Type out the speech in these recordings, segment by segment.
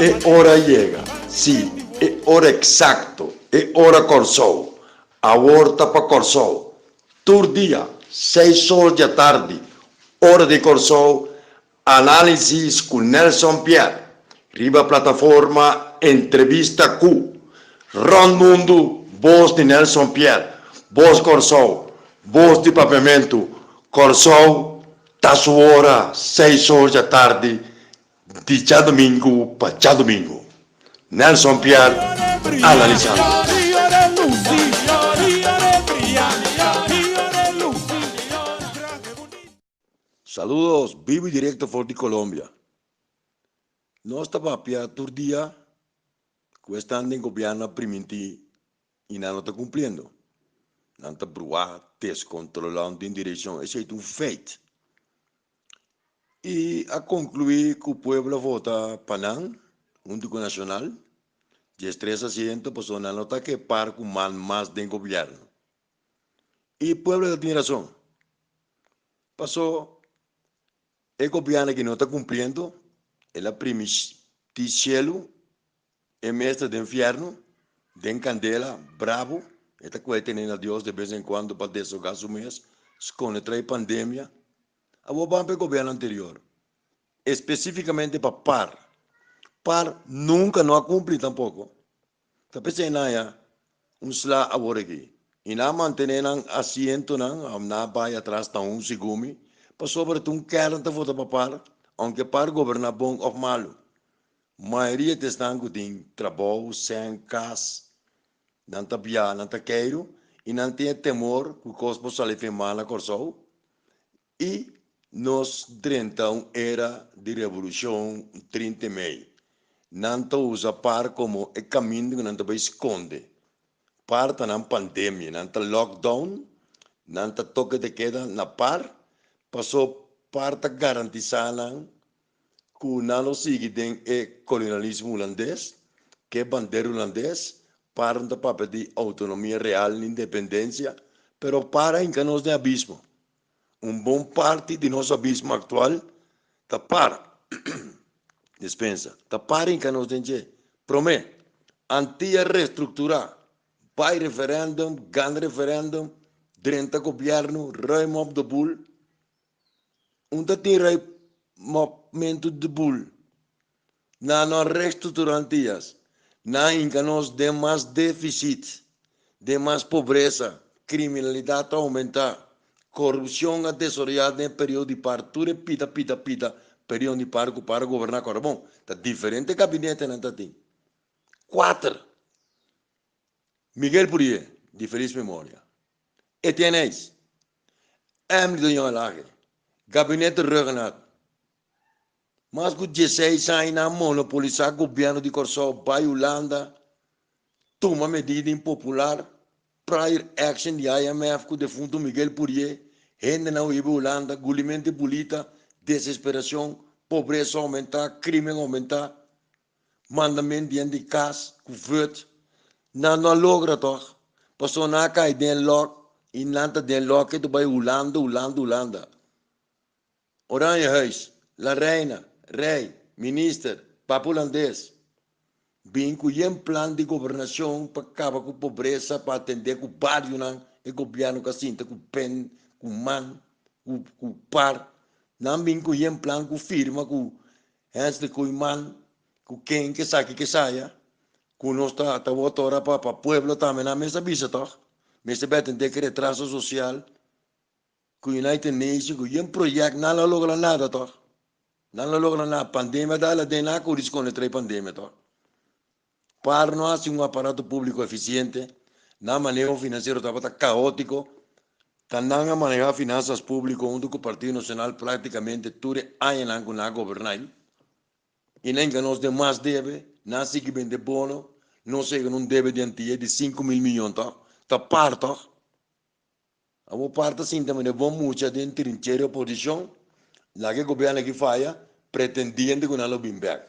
E ora yega, sí, e ora eksakto, e ora Kòrsou. Awor ta pa Kòrsou. Tur dia, seis or di atardi, ora di Kòrsou, Análisis ku Nelson Pierre riba plataforma Entrevista Ku. Rònt mundu, bos di Nelson Pierre, bos Kòrsou, bos di Papiamentu, Kòrsou ta su ora, seis or dja tardi di djadumingu pa djadumingu. Nelson Pierre analisando. Saludos bibu y directo for di Colombia. Nos ta papia tur dia cu esnan den gobierno a priminti y nan no ta cumpliendo. Nan ta brua, descontrola un tin direccion, esey ta un feit. Y a conclui cu pueblo a vota pa nan hunto cu Nacional, 13 asiento pasobra nan no ta ke par cu man mas den gobierno. Y pueblo ta tin razon. Paso e gobierno aki no ta cumpliendo, el a primiti cielo, e mes ta den fierno, den candela brabo, e ta coge tene na Dios de bes en cuando pa deshoga su mes, sconde trae pandemia. Awor ban pa e gobierno anterior, especificamente pa par. Par nunca no a cumpli tampoco. Ta p'esei nan ya un sla awor aki i nan a mantené nan asientonan, nan a bai atras ta un segun mi, pasobra ta un kern ta vota pa par, ounke par goberná bon òf malu. Mayoria ta esnan ku tin trabou, sèn, kas, nan ta biaha, nan ta keiru i nan tin e temor ku kos por sali fin mal na Kòrsou i nos drenta un era di revolushon 30 mei. Nan ta usa par komo e kaminda ku nan ta bai skonde. Par ta nan pandemia, nan ta lockdown, nan ta toke de keda na par, paso par ta garantisá nan ku nan lo sigui den e kolonialismo hulandes, ku e bandera hulandes, par no ta papia di outonomia real ni independensia, pero par a hinka nos den abismo. Un bon parti di nos abismo aktual ta par, dispensa, ta par hinka nos den dje. Promé, Antia restrukturá, bai referèndum, gana referèndum, drenta gobièrnu, ruim op de boel. Un ta tin ruimopmentu di boel. Nan no a restrukturá Antias. Nan a hinka nos den mas défisit, den mas pobresa, kriminalidat a oumentá, korupshon a desaroyá den e periodo di par tur e pida pida pida periodo di par ku par a goberná kòrda bon. Ta diferente gabinetenan ta tin. Kuater. Miguel Purié, di felis memoria. Etienne Eis, Emily de Jong Elhage, Gabinete Rhuggenaath. Mas ku dieseis aña nan a monopolisá gobièrnu di Kòrsou bai Hulanda tuma medida impopular, prior action di IMF ku defuntu Miguel Pourier, hendenan hiba Hulanda, gulimentu di bulita, desesperashon, pobresa oumentá, krimen oumentá, mandament di hende di kas ku vùt. Nan no a logra tòg, pasobra nan a kai den lòk i nan ta den lòk ke ta bai Hulanda, Hulanda, Hulanda. Oranjehuis, La Reina, Rey, Minister, Papa Hulandes, bin ku yen plan di gobernacion pa kaba ku pobresa, pa atende ku barionan, e gobierno ku a sinta ku pen, ku man, ku ku par, nan bin ku yen plan ku firma ku Hensley Koeiman, ku ken kesaki kesaya, ku nos ta ta wòrdu ora pa pa pueblo tambe, nan mes a bisa tòg, mester bai atende ku retraso sosial. Ku United Nation ku yen project nan lo logra nada toch. Nan lo logra nada. Pandemia dal aden nan a kuri skonde trae pandemia toch. Par no hasi un aparato publico eficiente, nan maneho financiero tabata kaotiko, ta nan a maneha finansas publico hunto ku Partido Nacional praktikamente tur e añanan ku nan a goberna ei. I nan hinka nos den mas debe, nan a sigui bende bono, nos a yega na un debe di Antia di 5000 miyon toch. Ta par toch. Abo par ta sinta manera bon mucha den trinchera oposicion, laga e gobierno aki faya, pretendiendo cu nan lo bin bek.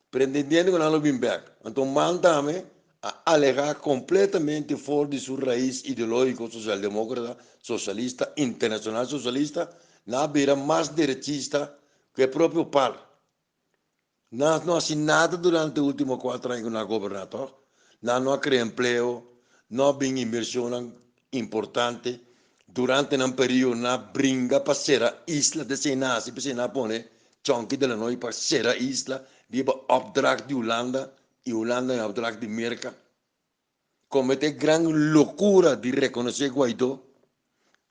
Pretendiendo cu nan lo bin bek. Anto man tambe a aleha completamente for di su raiz ideologico socialdemocrata, socialista, internacional socialista, nan a bira mas derechista cu e propio par. Nan no hasi nada durante último 4 aña ku nan a goberná, tòg? Nan no a krea empleo, no a bin invershonnan importante. Durante nan periodo nan a bringa pa sera isla, desei nan a hasi, p'esei nan a pone Chonky Delanoy pa sera isla riba opdracht di Hulanda i Hulanda en opdracht di Merka. Komete gran lokura di rekonosé Guaidó.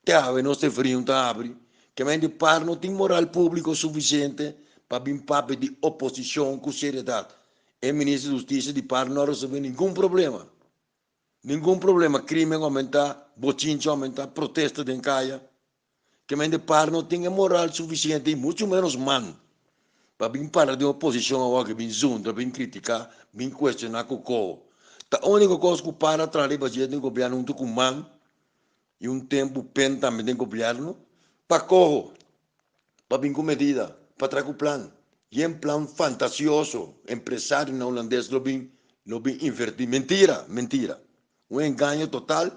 Te awe nos e vriun ta abri. Ke men di par no tin moral públiko sufisiente pa bin papia di oposishon ku seriedat. E minister di hustisia di par no a resolvé ningun problema. Ningun problema, krimen oumentá, bochincha oumentá, protesta den kaya. Ke men di par no tin e moral sufisiente i muchu ménos man pa bin para den oposishon awor ke bin zundra, bin kritiká, bin kuestioná ku koho. Ta úniko kos ku par a traha riba dje den gobièrnu huntu ku man i un tempu pen tambe den gobièrnu pa koho, pa bin ku medida, pa traha ku plan. Yen plan fantasioso empresarionan hulandes lo bin lo bin invertí. Mentira, mentira. Un engaño total,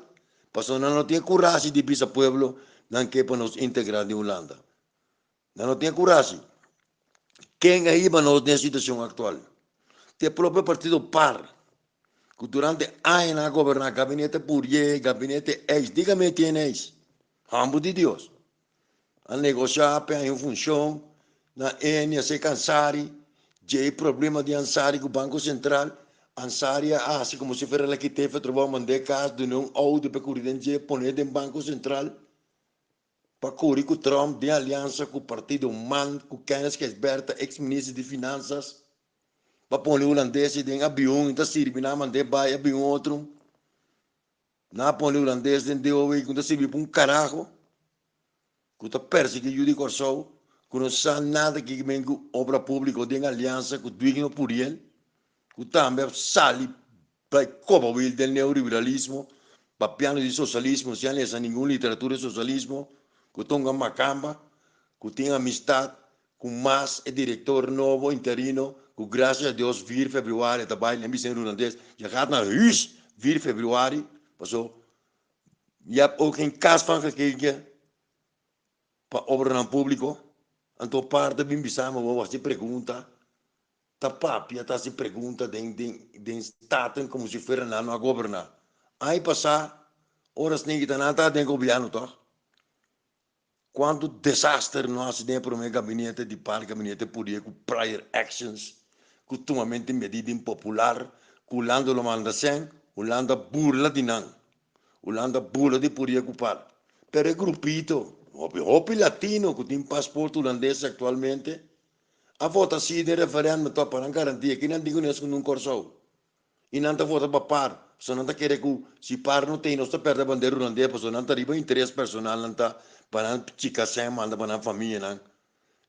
pasobra nan no tin e kurashi di bisa pueblo nan ke pa nos integrá den Hulanda. Nan no tin e kurashi. Ken a hiba nos den e situashon aktual? Ta e propio partido par, ku durante añanan a goberná, gabinete Pourier, gabinete Eis, dígame Etienne Eis, hambu di Dios, a negoshá pa e haña un funshon na Eni, a seka Ansary, dje e problema di Ansary ku Banko Sentral, Ansary a hasi komo si fuera el a kit'é for trabou, mand'é kas, dun'é un outo pa e kuri den dje, pon'é den Banko Sentral pa kuri ku Trump den aliansa ku partido man, ku Kenneth Gijsbertha, eks minister di finansas, pa pone hulandes den avion i ta sirbi nan, mand'é bai avion otro. Nan a pone hulandes den DOW ku no ta sirbi pa un karaho, ku ta persiguí yu di Kòrsou, ku no sa nada kiko men ku obra públiko den aliansa ku Duigno Puriel, ku tambe a sali bai koba wil den neoliberalismo, papiando di sosialismo sin a lesa ningun literatura di sosialismo, ku tonga makamba, ku tin amistat ku mas e direktor nobo interino ku gracias a Dios vier februari ta bai nan bisa en hulandes je gaat naar huis vier februari paso je hebt ook geen kas van gekeken pa obranan publico anto par ta bin bisa mi bo hasi pregunta ta papia ta hasi pregunta den den den staten como si fuera nan no a goberna aña pasa ora esnan kita nan ta den gobierno toch. Cuanto desaster no haci den e prome gabinete di par gabinete Pourier cu prior actions, cu tumamento di medida impopular, cu Hulanda lo manda cen, Hulanda burla di nan. Hulanda burla di Pourier cu par. Pero e grupito, hopi hopi latino cu tin paspoort hulandes actualmente, a vota si den referendum to pa nan garantia ki nan tin cu nes cu nun Corsou. I nan ta vota pa par, pasobra nan ta kere ku si par no tei nos ta pèrdè bandera hulandes, pasobra nan ta riba interes personal nan ta pa nan chika sèn manda pa nan famianan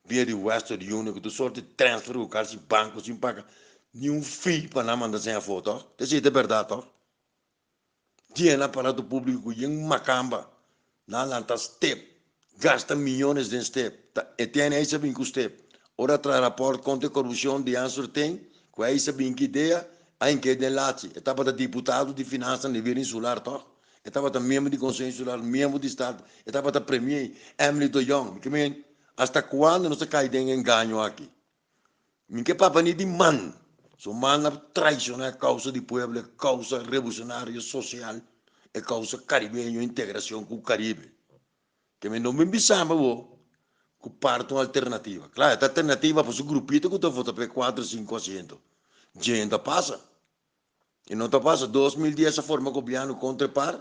via di Western Union ku tur sort di transfer ku kasi banko sin paga ni un fee pa nan manda sèn afó tòg? Esei ta bèrdat tòg? Yena aparato públiko ku yen makamba, nan lanta step, gasta miyones den step, ta Etienne Eis a bin ku step. Ora a traha rapòrt kontra e korupshon di Answer Ten, ku Eis a bin ku idea, a hink'é den lachi. E tabata diputado di finansa nivel insular tòg? E tabata miembro di Konseho Insular, miembro di Staten, e tabata premier, Emily de Jong. Mi ke men, hasta kuando nos ta kai den e engaño aki? Mi ke papia ni di man. So man a traiciona e causa di pueblo, e causa revolucionario social, e causa caribeño, integracion cu Caribe. Ke mi no bin bisa mi bo cu parti un alternativa. Claro, e ta alternativa pa su grupito cu ta vota p'e cuatro, cinco asiento. Dje ta pasa. E no ta pasa. 2010 a forma gobierno contra e par,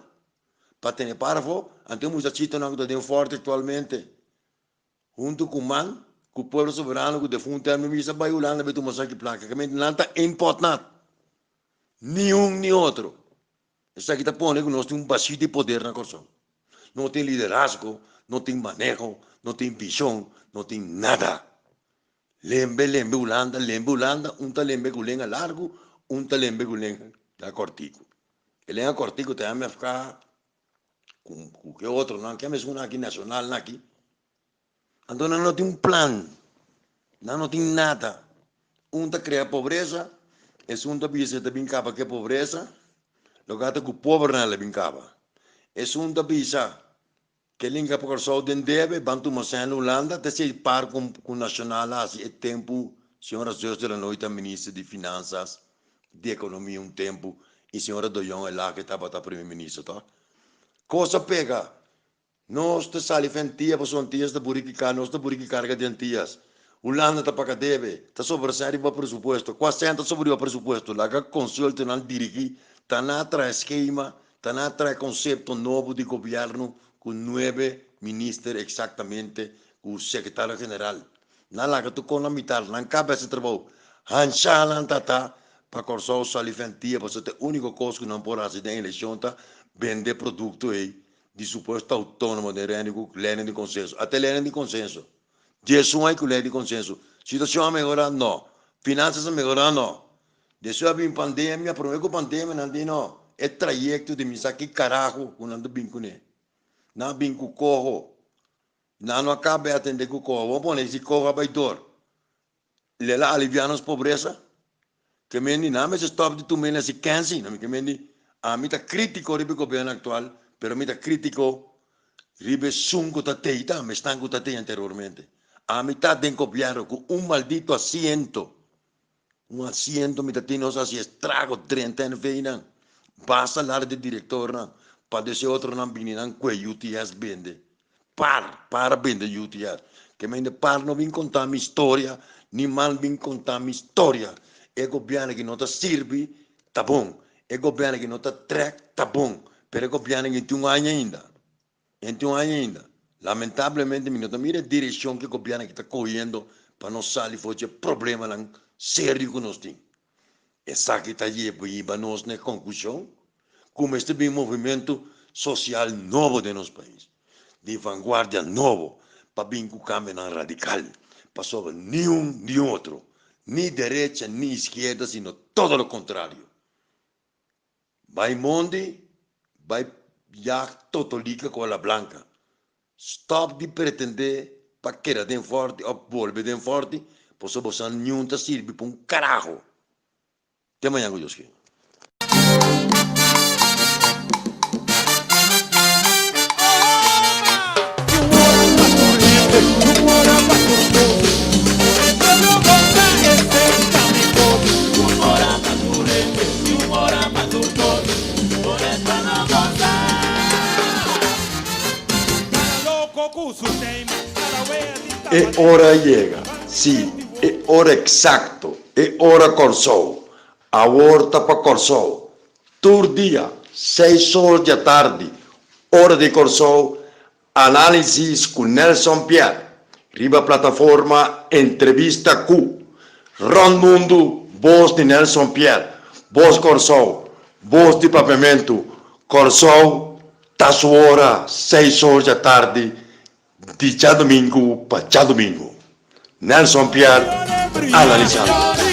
pa tene par afo. Anto e muchachitonan cu ta den forte actualmente, Huntu ku man ku Pueblo Soberano ku defuntu Herman Misa bai Hulanda bai tuma saki plaka ke mente nan ta impotnat ni un ni otro. Esaki ta pone ku nos tin un bashí di poder na Kòrsou. No tin liderazgo, no tin maneho, no tin vishon, no tin nada. Lembe lembe Hulanda, lembe Hulanda, un ta lembe ku lenga largu, un ta lembe ku lenga kòrtiku. E lenga kòrtiku ta MFK. Ku ke otronan ke mesun aki nacionalnan aki anto nan no tin un plan nan no tin nada un ta crea pobreza esun ta bisa e ta bin caba ke pobreza loke ta ku pobernan lo bin caba esun ta bisa ke linka pa Kòrsou den debe ban tuma sèn Hulanda ta esei par ku nacional a hasi e tempu. Señora Zeus de la Noy ta minister di Finansas, di Ekonomia un tempu i señora Doyon Elhage tabata primer minister to. Kos a pega. Nos ta sali fe Antia pasobra Antias ta buri ki nos ta buri ki karga di Antias. Hulanda ta paga debe, ta sobra sèn riba presupuesto. Kua sèn ta sobra riba presupuesto? Laga konsultonan dirigí, ta na traha skema, ta na traha konsepto nobo di gobièrnu ku nuebe minister eksaktamente ku sekretario general. Nan laga tur kon na mitar, nan kaba hasi trabou. Hanshá nan ta ta pa Kòrsou sali fe Antia pasobra ta e úniko kos ku nan por hasi den elekshon ta bende produkto ei di supuesto autónomo den Reino ku leynan di konsenso. Ata e leynan di konsenso. Diesun ai ku ley di konsenso. Situashon a mehorá? No. Finansas a mehorá? No. Despues a bin pandemia, promé ku pandemia nan di no, e trayekto di mi sa ki karaho ku nan ta bin kuné. Nan a bin ku koho. Nan no a kaba e atendé ku koho. Bo a pone si koho a bai dor. Lel a aliviá nos pobresa? Ke men di nan mester stòp di tuma e na si kènsi. Ke men di ami ta krítiko riba e gobièrnu aktual, pero mi ta krítiko riba esun ku ta tei tambe, esnan ku ta tei anteriormente. Ami ta den gobièrnu ku un maldito asiento, un asiento mi ta tin nos hasi estrago drenta NV nan, basta lado di direktornan pa dese otronan bini nan kue UTS bende. Par, par a bende UTS. Ke mende par no bin konta mi storia, ni mal bin konta mi storia. E gobièrnu aki no ta sirbi, ta bon. E gobièrnu aki no ta trèk, ta bon. Pero e gobièrnu aki tin un aña ainda. E tin un aña ainda. Lamentablemente mi no ta mira e direkshon ku e gobièrnu aki ta kohiendo pa nos sali for dje problemanan serio ku nos tin. Esaki ta yeba nos na e konklushon ku mester bin movimentu sosial nobo den nos pais, di vanguardia nobo pa bin ku kambionan radikal, pasobra ni un ni otro, ni derecha ni iskierda, sino todo lo kontrario. Bai mondi, bai yag totolika ku ala blanka. Stòp di pretendé pa keda den fòrti òf bolbe den fòrti, pasobra boso niun ta sirbi pa un karaho. Te mañan ku Dios ke. E ora a yega, sí, e ora eksakto, e ora Kòrsou. Awor ta pa Kòrsou. Tur dia, seis or di atardi, ora di Kòrsou, Análisis ku Nelson Pierre riba plataforma Entrevista Ku. Rònt mundu, bos di Nelson Pierre, bos Kòrsou, bos di Papiamentu, Kòrsou ta su ora seis or djatardi di djadumingu pa djadumingu. Nelson Pierre analisando.